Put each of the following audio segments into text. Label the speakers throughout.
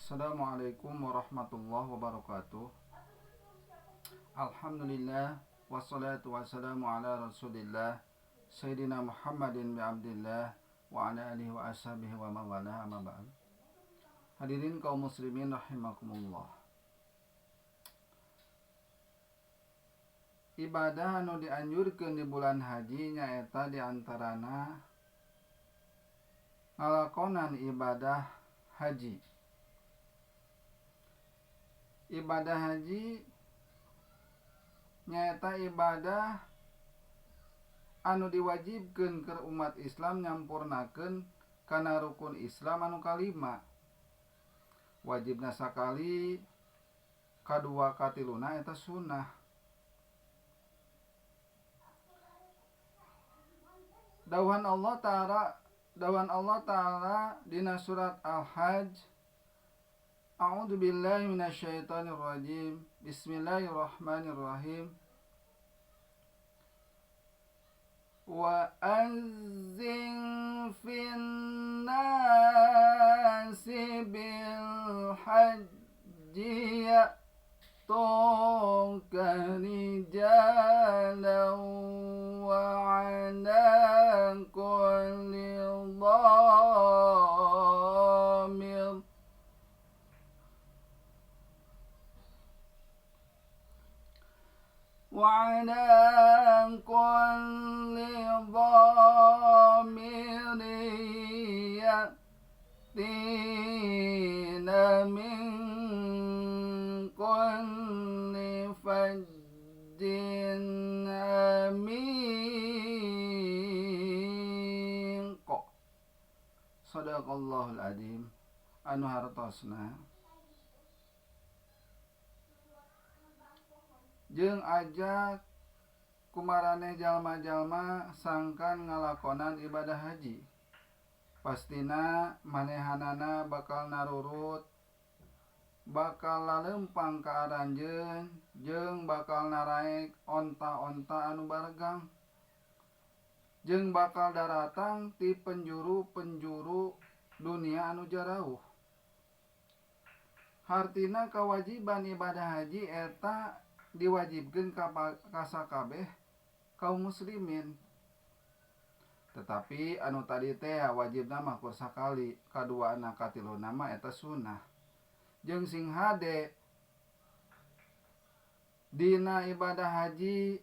Speaker 1: Assalamualaikum warahmatullahi wabarakatuh. Alhamdulillah wassalatu wassalamu ala Rasulillah Sayyidina Muhammadin bi Abdillah wa ala alihi wa ashabihi wa mawala amma ba'd. Hadirin kaum muslimin rahimakumullah. Ibadah anu dianjurkeun di bulan haji nyaeta diantarana ngalakonan ibadah haji. Ibadah haji nyaeta ibadah anu diwajibkeun keur umat Islam nyampurnakeun kana rukun Islam anu kalima. Wajibna sakali, kadua katiluna eta sunnah. Dawuhan Allah Ta'ala dawuhan Allah Ta'ala dina surat Al-Hajj. A'udzu billahi minasyaitonir rajim. Bismillahirrahmanirrahim. Wa azzin fin nasi bil hajji ya'tuka rijalan wa 'ala kulli dhamir وعلى كل ضامر يأتين من كل فج عميق. Sadaqallahul azim. Anu hartosna jeung ajak kumaraneh jalma-jalma sangkan ngalakonan ibadah haji. Pastina manehanana bakal narurut, bakal lalempang ka aranjeun jeung bakal naraek onta-onta anu baregang jeung bakal daratang ti penjuru-penjuru dunia anu jarauh. Hartina kawajiban ibadah haji eta diwajibkeun ka sakabeh kaum muslimin. Tetapi anu tadi teh wajibna mah kur sakali, kaduana katiluna mah eta sunnah. Jeung sing hade dina ibadah haji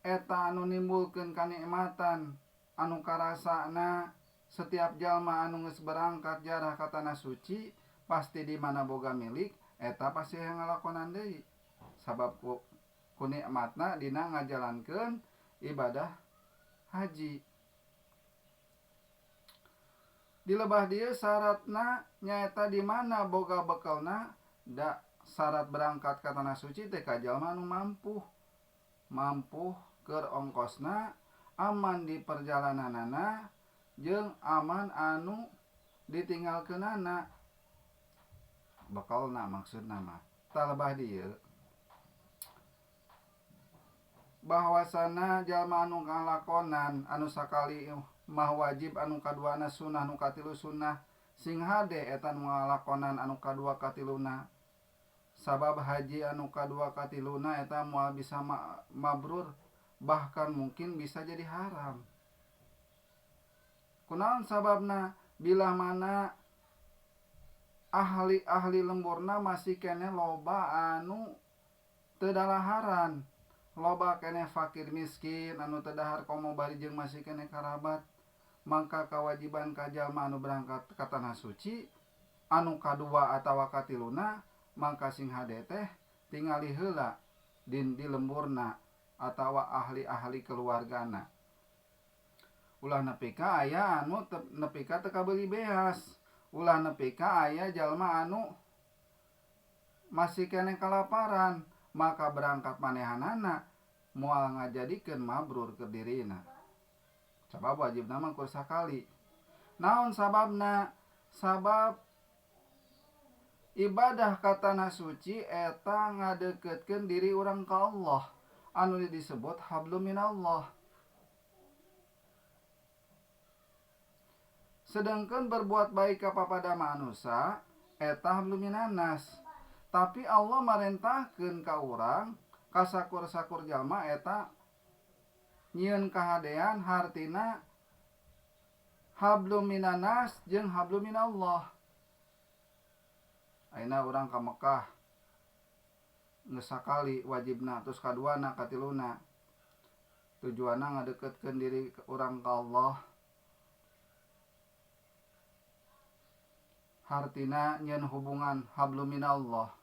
Speaker 1: eta anu nimbulkeun kanikmatan anu karasana setiap jalma anu geus berangkat jarah ka tanah suci pasti di mana boga milik eta pasti hayang ngalakonan deui. Sabab ku nikmatna dina ngajalankeun ibadah haji. Di lebah dieu syaratna nyaeta di mana boga bekelna da syarat berangkat ka tanah suci teh ka jalma anu mampu. Mampu keur ongkosna, aman di perjalananana jeung aman anu ditinggalkeunana. Bekelna maksudna mah. Tah lebah dieu bahwasana jalma anu ngalakonan anu sakali mah wajib, anu kaduana sunnah, anu katilu sunnah, sing hade eta nu ngalakonan anu kadua katiluna. Sabab haji anu kadua katiluna eta moal bisa mabrur, bahkan mungkin bisa jadi haram. Kunaon sababna? Bila mana ahli-ahli lemburna masih keneh loba anu teu dalaharan, loba keneh fakir miskin anu teu dahar komo bari jeung masih keneh karabat, mangka kawajiban ka jalma anu berangkat ka tanah suci anu kadua atawa katiluna mangka sing hade teh tingali heula din di lemburna atawa ahli-ahli keluargana. Ulah nepi ka aya anu nepi ka teu kabeuli beas, ulah nepi ka aya jalma anu masih keneh kalaparan, maka berangkat manehanana moal ngajadikeun mabrur ke dirina. Sabab wajibna mah kur sakali. Naon sababna? Sabab ibadah ka tanah suci eta ngadeukeutkeun diri urang ka Allah anu disebut hablum minallah. Sedangkan berbuat baik kepada manusia eta hablum minannas. Tapi Allah marentahkeun ka urang ka sakur-sakur jalma eta nyieun kahadean hartina hablum minannas jeung hablum minallah. Ayeuna urang ka Mekah geus sakali wajibna terus kaduana katiluna tujuanna ngadeukeutkeun diri urang ka Allah. Hartina nyieun hubungan hablum minallah.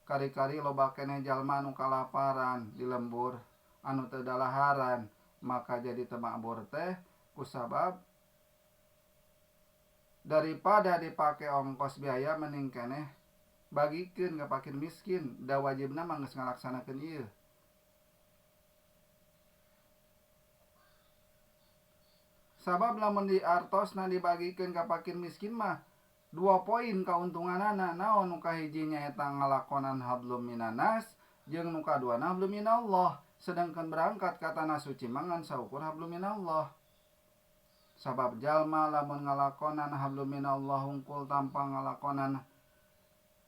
Speaker 1: Kari-kari loba keneh jalma anu kalaparan di lembur anu teu dalaharan maka jadi teu makbur teh kusabab daripada dipake ongkos biaya mending keneh bagikeun ka fakir miskin da wajibna mah geus ngalaksanakeun ieu. Sabab lamun diartosna dibagikeun ka fakir miskin mah 2 poin kauntunganana naon nu kahiji nyaeta ngalakonan hablum minannas jeung nu kaduana hablum minallah. Sedangkan berangkat ka tanah suci mah ngan saukur hablum minallah. Sabab jalma lamun ngalakonan hablum minallah hungkul tanpa ngalakonan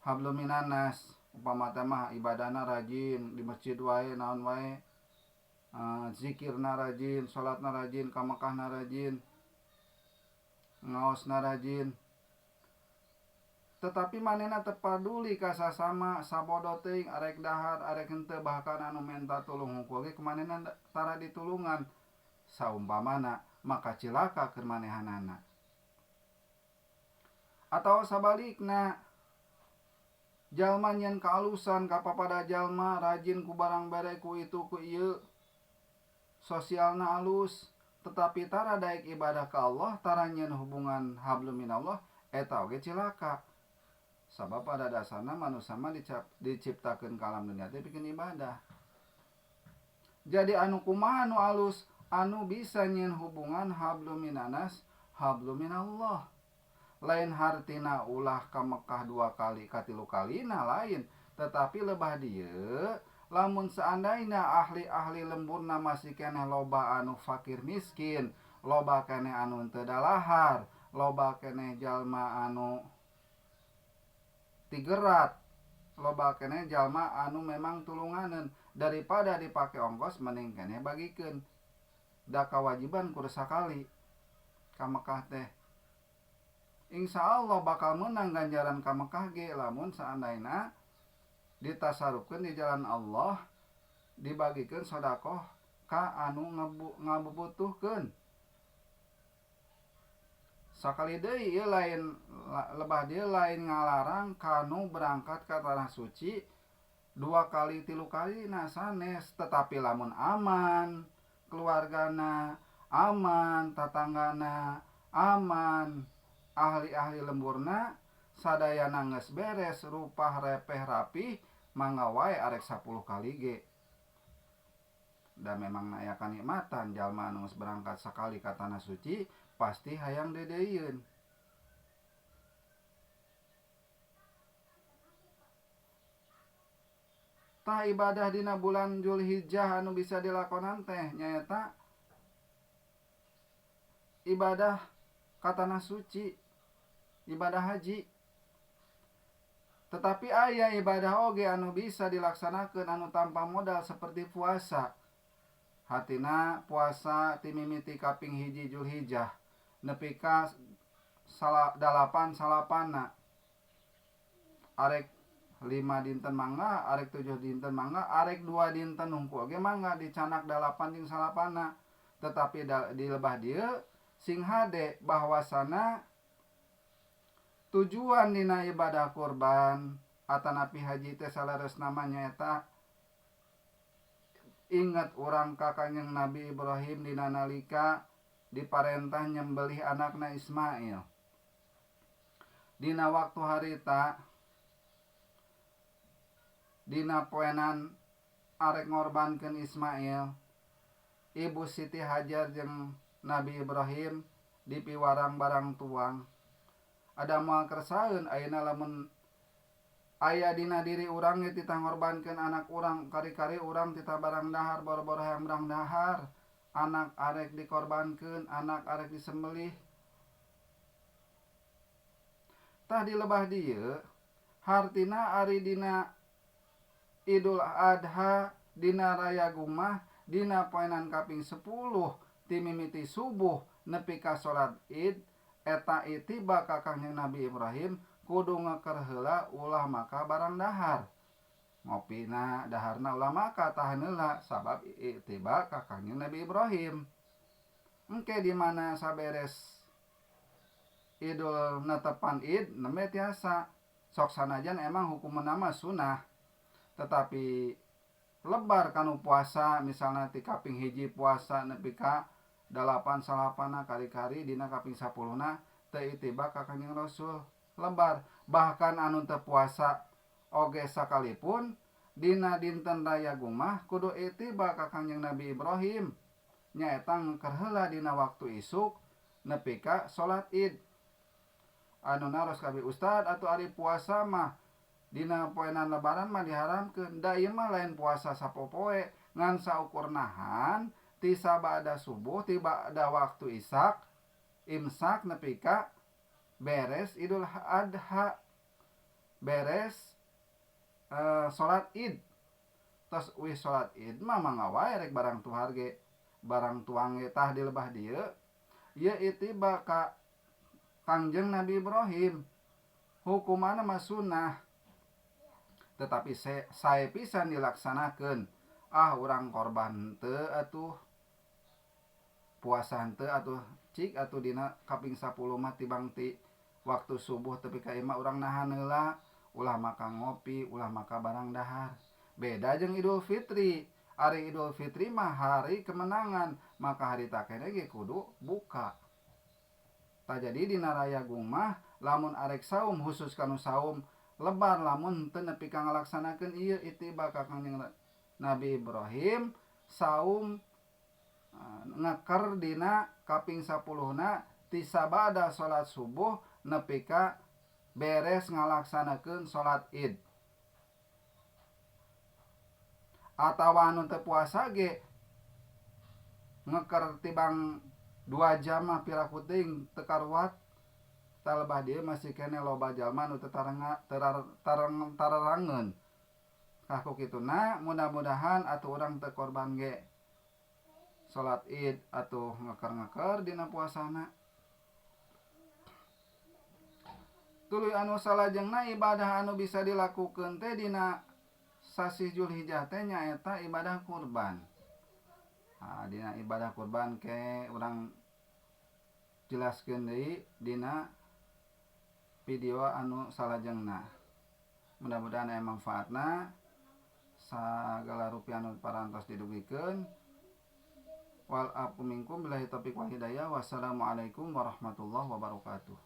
Speaker 1: hablum minannas, upama teh mah ibadahna rajin di masjid wae naon wae, zikirna rajin, salatna rajin, ka Mekahna rajin, ngaosna rajin. Tetapi manehna teu paduli ka sasama, sabodo teuing arek dahar arek henteu, bahkan anu menta tulung hungkul ge kumanehna tara ditulungan. Saumpamana maka cilaka keur manehanana. Atawa sabalikna jalma nyieun kaalusan ka papada jalma rajin ku barang bere ku itu ku ieu, sosialna alus, tetapi tara daek ibadah ka Allah, tara nyieun hubungan hablum minallah, eta oge cilaka. Sabab pada dasarna manusia mah diciptakeun ka alam dunia teh pikeun ibadah. Jadi anu kumaha nu alus, anu bisa nyieun hubungan hablum minannas, hablum minallah. Lain hartina ulah ka Mekah 2 kali ka 3 kalina lain, tetapi lebah dieu lamun seandainya ahli-ahli lemburna masih keneh loba anu fakir miskin, loba keneh anu teu dalahar, loba keneh jalma anu tigerat, loba keneh jalma anu memang tulunganeun, daripada dipake ongkos mending keneh bagikeun. Da kawajiban kur sakali ka Mekah teh. Insya Allah bakal menang ganjaran ka Mekah ge lamun seandaina ditasarufkeun di jalan Allah, dibagikeun sedekah ka anu ngabutuhkeun. Sakali deui ieu lain lebah dieu lain ngalarang kanu berangkat ka tanah suci 2 kali 3 kali na sanes, tetapi lamun aman keluargana, aman tatanggana, aman ahli-ahli lemburna, sadayana geus beres rupah repeh rapih, mangga wae arek 10 kali ge. Da memang aya kanikmatan jalma anu geus berangkat sakali ka tanah suci pasti hayang dedeieun. Tah ibadah dina bulan Julhijjah anu bisa dilakonan teh nyaeta ibadah ka tanah suci, ibadah haji. Tetapi aya ibadah oge anu bisa dilaksanakeun anu tanpa modal seperti puasa. Hatina puasa timimiti kaping 1 Julhijjah nepi ka 8 salapana. Arek 5 dinten mangga, arek 7 dinten mangga, arek 2 dinten hungkul ge mangga dicanak 8 jeung salapana. Tetapi di lebah dieu sing hade bahwasana tujuan dina ibadah kurban atanapi haji teh saleresna mah nyaeta ingat urang ka Kanjeng Nabi Ibrahim dina nalika diparentah nyembelih anakna Ismail. Dina waktu harita dina poenan arek ngorbankeun Ismail, Ibu Siti Hajar jeung Nabi Ibrahim dipiwarang barang tuang. Ada moal kersaeun ayeuna lamun aya dina diri urang ge titah ngorbankeun anak urang, kari-kari urang titah barang dahar, boro-boro hayang barang dahar, anak arek dikorbankeun, anak arek disembelih. Tah di lebah dieu hartina ari dina Idul Adha dina Rayagung mah dina poenan kaping 10 ti mimiti subuh nepi ka salat Id eta itiba ka Kangjeng Nabi Ibrahim kudu ngeker heula ulah maka barang dahar. Ngopina daharna ulah maka tahan heula sabab itiba ka Kangjeng Nabi Ibrahim. Engke di mana saberes Idul netepan Id nembe tiasa. Sok sanajan emang hukumna mah sunah tetapi lebar kanu puasa misalna ti kaping hiji puasa nepi ka 8 salapana kari-kari dina kaping 10na teu itiba ka Kangjeng Rasul lebar. Bahkan anu teu puasa oge sakalipun dina dinten Rayagung mah kudu itiba ka Kangjeng Nabi Ibrahim nyaeta ngeker heula dina waktu isuk nepi ka salat Id. Anu naros kabeh ustad atuh ari puasa mah dina poenan lebaran mah diharamkeun. Da ieu mah lain puasa sapopoe ngan saukur nahan ti sabada subuh ti ba'da waktu isak imsak nepi ka beres Idul Adha beres salat Id. Tos wih salat Id mah mangga wae rek barang tuhar ge barang tuang ge tah di lebah dieu ieu itiba ka Kangjeng Nabi Ibrahim hukumanna mah sunnah tetapi sae pisan dilaksanakeun. Ah urang korban henteu atuh puasa henteu atuh cik atuh dina kaping 10 mah tibang ti waktu subuh tepi ka imah urang nahan heula ulah maka ngopi ulah maka barang dahar. Beda jeung Idul Fitri. Ari Idul Fitri mah hari kemenangan maka harita keneh ge kudu buka. Tah jadi dina Rayagung mah lamun arek saum khusus kanu saum lebar lamun teu nepi ka ngalaksanakeun ieu itiba ka Kangjeng Nabi Ibrahim saum ngeker dina kaping 10na ti sabada salat subuh nepi ka beres ngalaksanakeun salat Id. Atawa anu teu puasa ge ngeker tibang 2 jam mah piraku teuing teu karuat. Tah lebah dieu masih keneh loba jalma nu teu tararangeun. Tah ku kituna mudah-mudahan atuh urang teu korban ge salat Id atuh ngeker-ngeker dina puasana. Tuluy anu salajengna ibadah anu bisa dilakukeun teh dina sasih Julhijjah teh nyaeta ibadah kurban. Nah, dina ibadah kurban ke urang jelaskeun deui dina video anu salajengna. Mudah-mudahan aya manfaatna. Sagala rupi anu parantos didugikeun. Wal afu minkum billahi taufiq wal hidayah. Wassalamualaikum warahmatullahi wabarakatuh.